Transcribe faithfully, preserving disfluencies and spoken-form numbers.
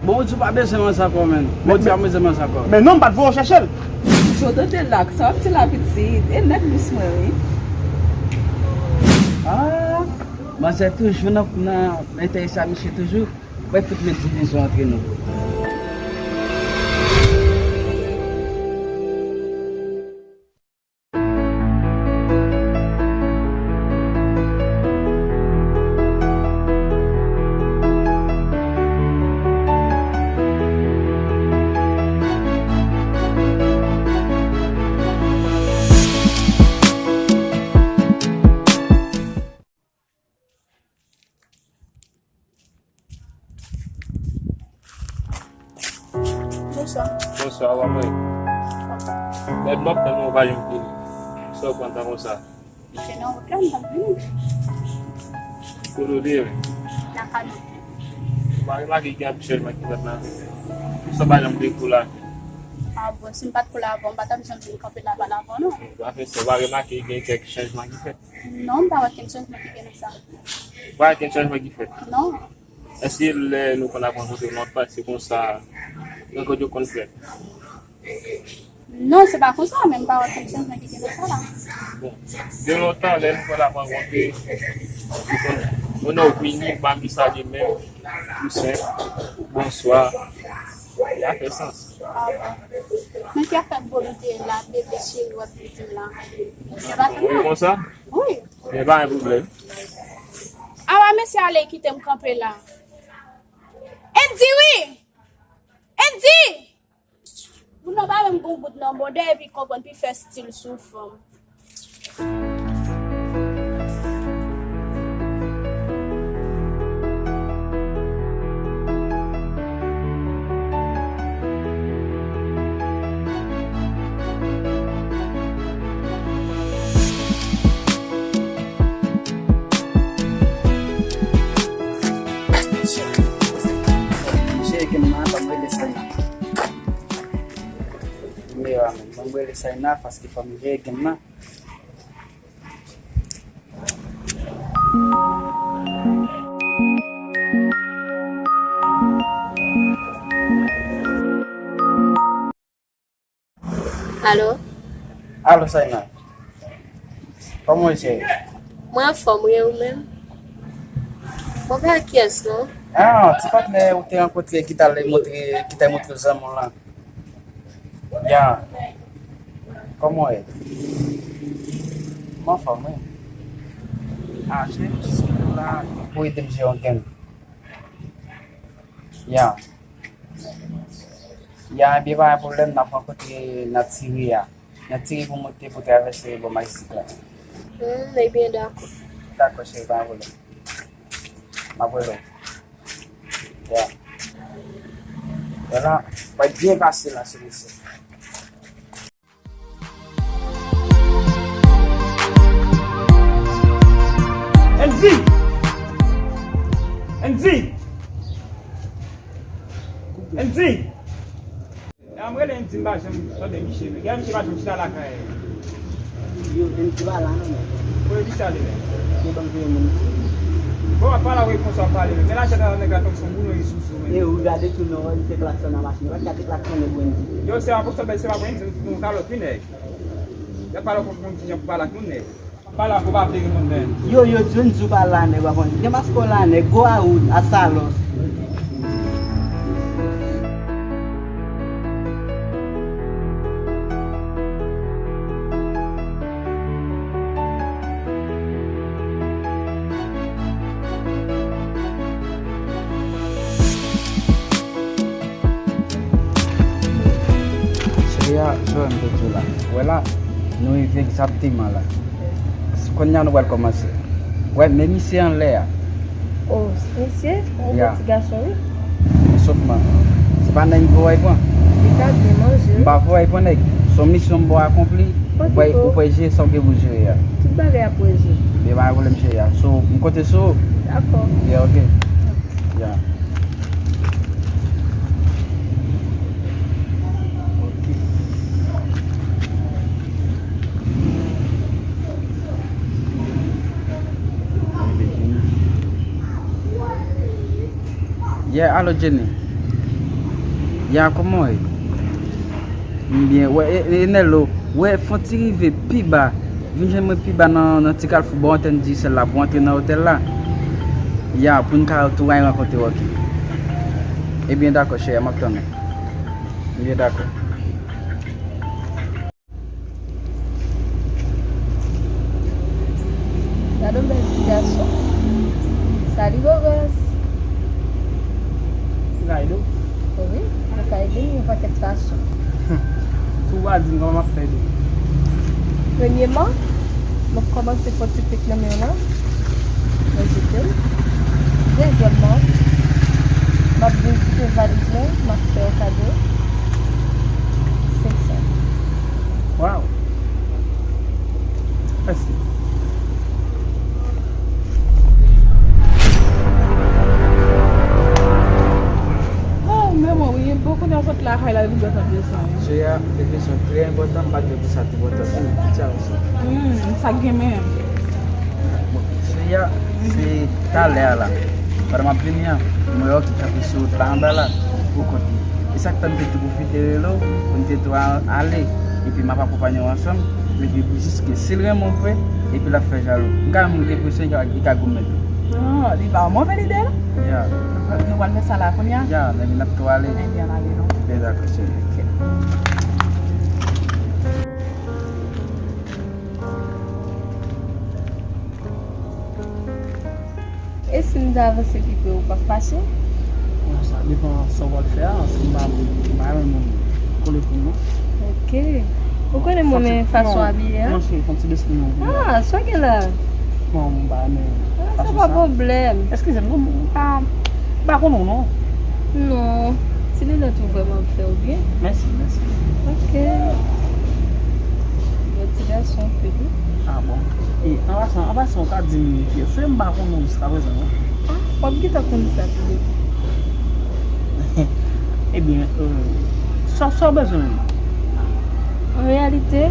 Bon, ou di w pa bezwen manzè ankò, menn. Bon, ou di w pa bezwen manzè ankò. Men non, m pa t voye w chèche l. Jodo te la, sa w ap di la pitit? E nèg lous mwen, wi. Ah, manzè toujou nan, nan enterese a misye toujou. Mwen fout met divizyon antre nou. Bonswa. Bonswa, kòman w ye? Lè m ap tann ou, ou pa janm vini. Sa w pran tan konsa? Se nan wout la, m t ap vini. Kote w te ye menm? Lakay mwen. Ou pa remake gen anpil chanjman ki fèt nan vi w? Sa w pa janm vle koule avè m? Ah bon, si m pa t koule avè w, m pa t ap janm vin kanpe la pale avè w, non. Ou pa fè sa, ou pa remake gen kèk chanjman ki fèt? Non, m pa wè okenn chanjman ki gen nan sa. Ou pa wè okenn chanjman ki fèt? Non. Èske lè nou konn ap rankontre lontan, se konsa rankont yo konn fèt? Non, se pa konsa, men m pa wè okenn chanjman ki gen nan sa la. Bon, de lontan, lè nou konn ap rankontre, nou konn, nou nan w vini, m pa vin salye menm, tou senp, bonswa. Sa fè sans. Ah bon. Men ki afè bolo te la, bebe cheri w ap di m la? Yo pa fè mal. Wi, konsa? Wi. Men pa gen pwoblèm. Awa, mesye ale kite m kanpe la. Andy, wi! Andy! Moun nan pa menm gon goud nan bòdè epi konprann pi fè stil sou fanm. Misye gen nan, ban m rele Saina. Meyè a menm. Ban m rele Saina, paske fò m jere gen nan. Alo? Alo, Saina. Kòman w ye, cheri? Mwen anfòm, wi, e ou menm? Mwen pa kiyès, non? Ah, ti patnè ou te rankontre ki t al montre, ki t al montre zanmi w lan. Ya. Kòman w ye? Mwen anfòm, wi. Ah, cheri, m jis vin la pou ede m jere yon grenn. Ya. Ya, ebyen, pa gen pwoblèm, n ap rankontre nan Tiri a. Nan Tiri pou monte, pou travèse bò Majestic la. Hmm, ebyen, dakò. Dakò, cheri, pa gen pwoblèm. M ap rele w. Ya. Vwala, w ap byen pase la, sou mesye. Andy! Andy! Andy! Lè m rele Andy, m pa janm tande misye, men gen misye pa janm chita lakay. Yo, Andy pa la non, men. Kote misye ale menm? Yo, ban m voye moun. Bon, w ap pale avèk konsa w ap pale, men. Men lajan nan nèg la tankou se yon boulon li sou sou, men. E ou gade tou non, li fè klakson nan machin. Ou pa t gade klakson nèg Wendy. Yo, se pa pou sa, se pa pou Wendy, se yon kalòt, wi, nèg. Y ap pale avèk yon moun ki jan pou pale ak moun, nèg. Pale avèk ou pa vle reponn, men. Yo, yo, di w, di w pa la, nèg, w ap konn. Gen maskò la, nèg, go a ou, a Salos. Cheri a, sa m te di w la. Wè la, nou rive egzakteman la. Kounye a nou pral kòmanse. Wè, men misye anlè a. Oh, misye? Yon bèl ti gason, wi. Men sòlman, se pa nèg m voye pran. Li ka byen manje, wi. M pa voye pran nèg. Se yon misyon m ba w akonpli. Ou pral, ou pral jere sa w gen pou jere a. Tout bagay ap rezoud. Men pa gen pwoblèm, cheri a. So, m konte sou ou. Dakò. Yeah, ok. Yeah. Ok. Yeah, alo Jenny. Ya, kòman w ye? M byen. Wè, e, e, Enèlo, wè, fè w ti rive pi ba. Vin jwenn mwen pi ba nan, nan ti kalfou bò antèn Digicel la pou antre nan otèl la. Ya, pou n ka tou al rankontre Rocky. Ebyen, dakò, cheri, m ap tann ou. Ebyen, dakò. Gade yon bèl ti gason. Salut, beau gosse. Ride ou? Wi, mwen ka ede m yon pakèt fason. Si w pa di m kòman m ap fè ede w? Premyeman, m ap kòmanse pran ti pik nan men w lan. Mwen jete l. Dezyèmman, m ap vizite valiz mwen, m ap fè w kado senk san. Waw! Mèsi. Oh, men mwen, wi, bon, kounye a w sot lakay la, epi w ap tande sa. Jè a, se kesyon trè enpòtan, m pa t gen pou sa te enpòtan. Hmm, sa k gen menm? Bon, jè a, se talè a la. Pandan m ap vini an, m wè Rocky kanpe sou wout la anba la, pou kont li. E sa k fè m te tou pwofite rele w, pou n te tou a-, ale. Epi m ap akonpanye w ansanm, epi pou jiske si l renmen w vre, epi l ap fè jalou. M ka menm gen enpresyon li ka, li ka goumen tou. Ah, li pa yon move lide, non? Ya. Nou pral fè sa la kounye a? Ya, men n ap tou ale. Ebyen, n ale, non? Byen, dakò, cheri. Ok. E si m ta avanse pi pre, ou p ap fache? Bon, sa depann sa w pral fè a, si m pa, m pa renmen moun kole pou mwen. Ok. Ou konnen m renmen fason w abiye a? Manche, fè yon ti deside non. Ah, sa w gen la? Bon, m pa renmen fason sa. Ah, sa pa pwoblèm. Eskize m, non, m pa, m pa konnen w, non. Non. Ti linèt ou vrèman ap fè w byen. Mèsi, mèsi. Ok. Bon, ti gason anpil, wi. Ah bon. E, an pasan, an pasan, ou ka di m kiyès ou ye, m pa konnen w jiskaprezan, non. Ah, w ap gentan konn sa tou. Ebyen, euh, sa, sa w bezwen menm? An reyalite,